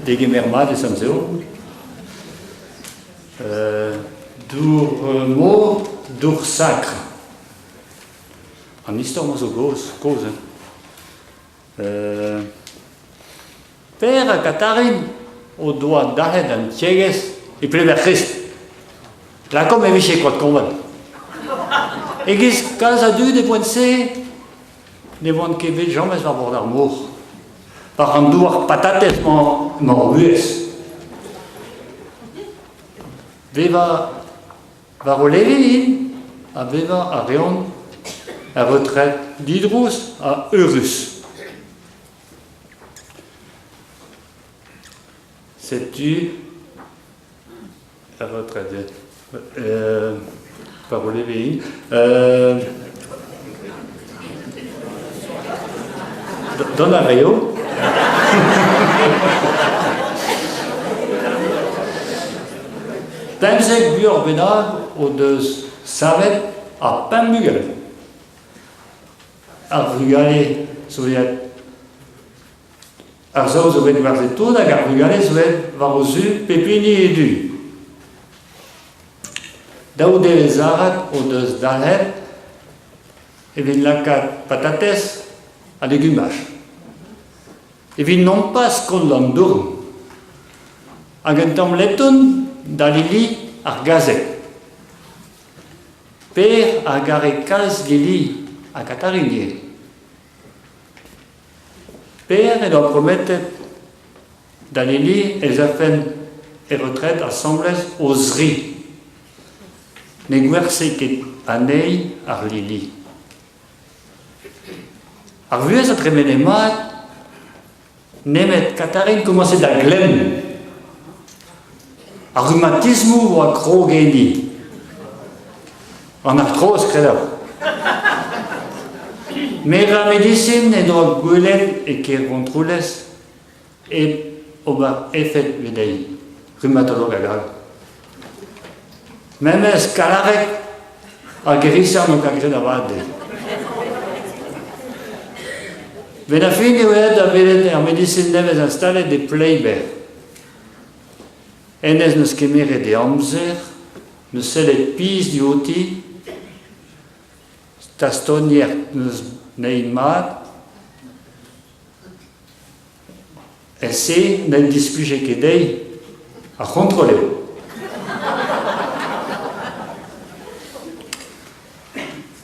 Degemer mat e Sant-Seo. Dour mor, dour sakr. An istor-mañ zo gozh, kozh hein. Per ha Katarin o doa dalc'het an tiegezh e Pleber-Krist. Lakaomp e vije Koad-Konval. E-giz kalz a dud e poent-se ne oant ket bet james war bord ar mor. War an douar patatez emañ hor buhez. Bevañ war o leve int ha bevañ a reont er retred didrouz ha eürus. Setu er retred war o leve int. Dont a raio. 15 buoc'h bennak o deus savet ha pemp bugel. Ar vugale zo aet Ar saoz zo bet gwerzhet tout hag ar vugale zo aet war o zu pep hini e du. Daou devezh arat o deus dalc'het evit lakaat patatez ha legumaj. Evit nompas koll an dourn. Hag un tamm leton da Lili ar gazeg. Per a gare kalz Lili ha Katarin ivez. Per en doa prometet da Lili ez afent e retred asambles o-zri. Ne gwerzhe ket anezhi ar Lili. Ar vuhez a dremene mat, nemet Katarin komañse da glemm. Ar rumatismoù oa krog enni. An artroz, kredabl. Met ar medisin en doa gwelet e kêr Vontroulez hep ober efed dezhi, rhumatolog hag all. Memes Kalareg ha Gerisan o ket graet avat dezhi. Met ar fin eo aet da welet ar medisin nevez instalet e Pleiber. Hennezh 'neus kemeret e amzer, 'neus sellet pizh diouti, tastonier 'neus anezhi mat, E-se n'en displije ket dezhi, ar c'hontrol eo.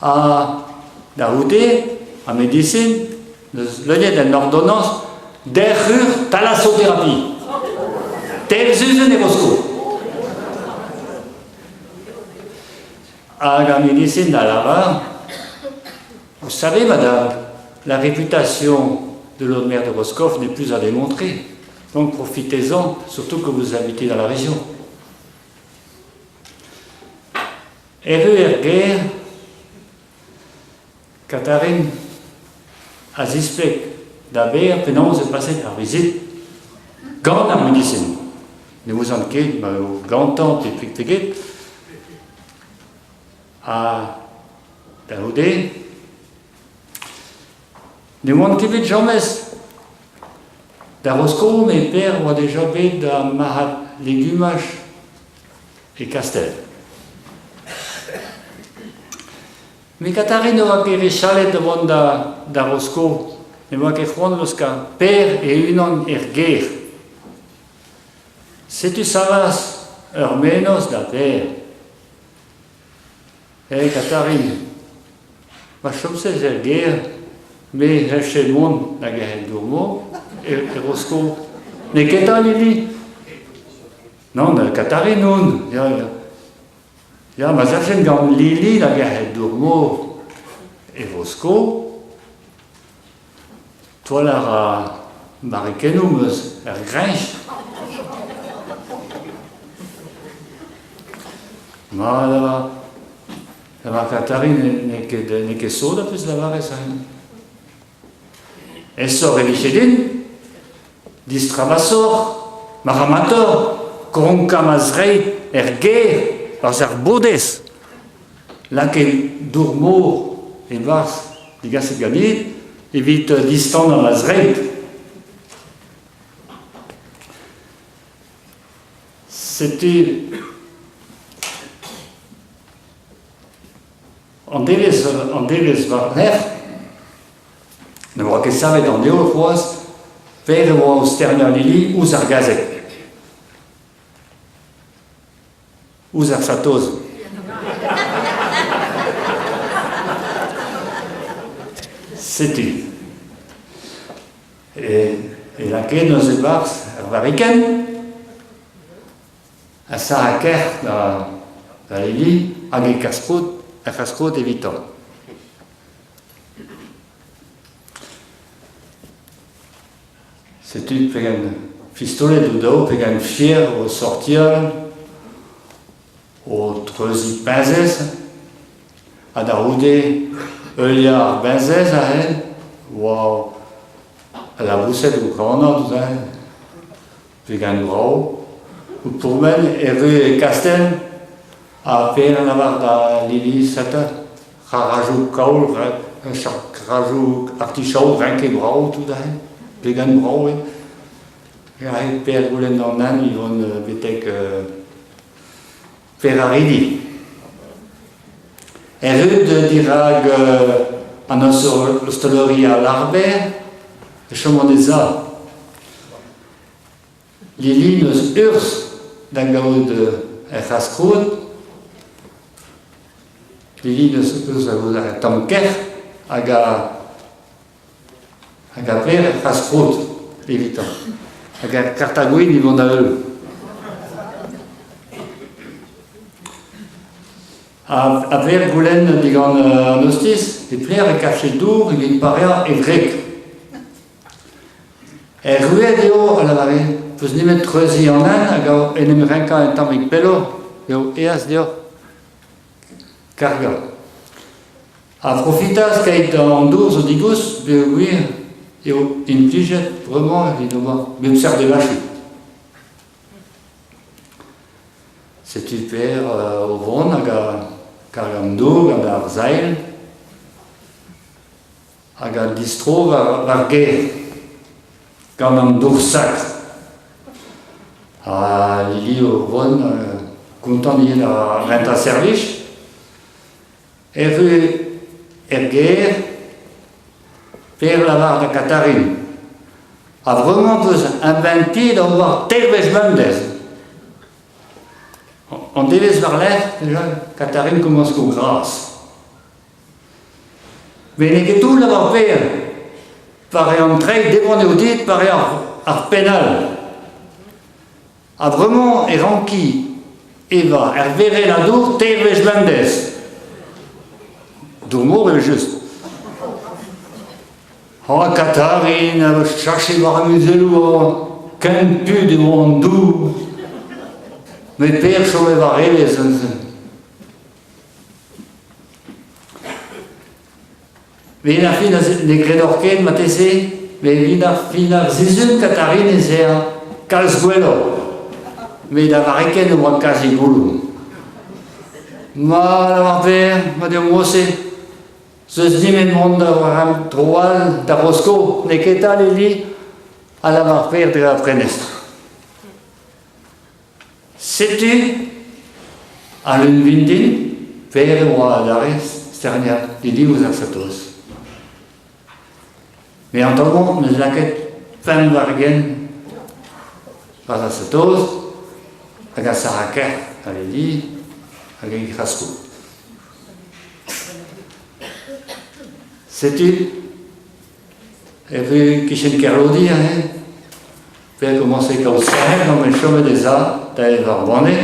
Ha da c'houde, ar medisin 'neus leuniet un ordonnañs derc'hur thalassothérapie. Teir sizhun e Moskou. Hag ar medisin da lavar Vous savez, madame, la réputation de l'eau de mer de Roscoff n'est plus à démontrer. Donc profitez-en, surtout que vous habitez dans la région. Erru er gêr, Katarin a zispleg da Ber penaos eo paset ar vizit gant ar medisin. Ne ouzan ket ma eo gantañ pe pe get. Ha da c'houde ne oan ket bet james da Rosko met Per oa deja bet da marc'had legumaj e Kastell. Met Katarin a oa ket re chalet da vont da Rosko, ne oa ket c'hoant laoskañ Per e-unan er gêr. Setu savas ur mennozh da Per. Eh Katarin, ma chomfes er gêr, me c'hellfe mont da gerc'hat dour-mor e Rosko. N'eo ket 'ta, Lili? Nann, Katarin on, ya, ya. Ya, ma 'z afen gant Lili da gerc'hat dour-mor e Rosko, Toal a ra barrikennoù 'm eus er greñch. Mat a ra. Lavar Katarin n'eo ket n'eo ket sot a peus lavaret hein. Aesoc'h e vije din distrabasoc'h, marc'hamatoc'h, kronkañ ma zreid er gêr barzh ar bodez. Lakaet dour-mor e-barzh degaset ganit evit distanañ ma zreid. Setu an devezh an devezh war-lerc'h ne oa ket savet an heol c'hoazh, Per e oa o sterniañ Lili ouzh ar gazeg. Ouzh ar chatoz. Setu. E, e lakaet neuze e-barzh ar varrikenn ha Sarah Kerr da, da Lili hag e kas-krout, ar c'has-krout evitañ. Setu pegen fistolet o-daou, pegen fier o sortial, o treuziñ peñsez, ha da c'houde heuliañ ar beñsez aze oa al laboused o kanañ tout aze, pegen brav. O pourmen erru e Kastell ha Per a lavar da Lili Sata Rarajoù kaol, rajoù artichaod renket brav tout aze, pegen brav eo. Aze Per goulenn an hent e vont betek Ferraridi. Erru dirak an ostaleri a Larber e chom an e-za. Lili n'eus urzh da gaout er c'has-kroad. Lili n'eus urzh da gaout ar tamm kerc'h hag a hag a ver er c'has-kroad evitañ. Hag ar karta-gwin e vont da heul. A ver goulenn digant an ostiz e pelec'h e kavfe dour evit pareañ e wreg. Erruet eo, a lavare, peus nemet treuziñ an hent hag en em renkañ un tammig pelloc'h eo aes deoc'h kargañ. Ha profitañ keit an dour zo digoust peogwir eo implijet bremañ evit ober bep seurt evachoù. Setu Per o vont hag a karg an dour gant ar sailh. Hag an distro war gêr gant an dour sakr. Ha Lili o vont kontant ivez da rentañ servij. Erru er gêr, Per lavar da Gatarin. Ha bremañ 'peus inventet ober teir wech bemdez. An devezh war-lerc'h, déjà, Katarin komañs go gras. Met n'eo ket toull war Per. Pare an treid debron eo dit pare ar penn all. Ha bremañ e ranki evañ er werenn a dour teir wech bemdez. Dour-mor evel-just. Ha Katarin a chache war ar muzelloù ken tud e oa an dour. Met Per chome war evezh neuze. Met ar fin ne gredoc'h ket marteze, met evit ar fin ar sizhun Katarin ez eo kalz gwelloc'h. Met da varreken e oa kazi goullo. Ma lavar Per, ma deomp mosse, zeus nemet mont da war an dro all da Rosko, n'eo ket 'ta Lili? A lavar Per dre ar prenestr. Setu al lun vintin, Per e oa adarre sterniad Lili ouzh ar chatoz. Met an taol-mañ 'neus lakaet 25 war ar chatoz hag ar saraker a Lili hag e c'hasko. Setu erru kichen Kerlodi aze. Per komañse kaout sec'hed gant met chomet ez a da evañ ar banne.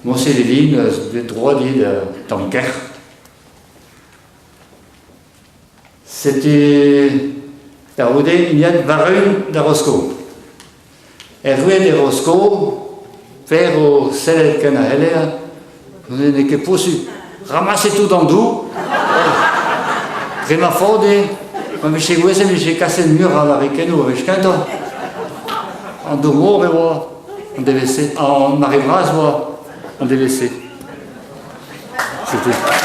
Moñse e din bet droad ivez da tamm kerc'h. Setu da c'houde int war-eeun da Rosko. Erruet e Rosko, Per o sellet ken a c'heller, n'eo ket posupl. Ramaset tout an dour, dre ma faot eo, ma vije gouezet e vije kaset muioc'h a varrikennoù a wech kentañ. An dour-mor e oa an devezh-se, an mare vras e oa an devezh-se. Setu.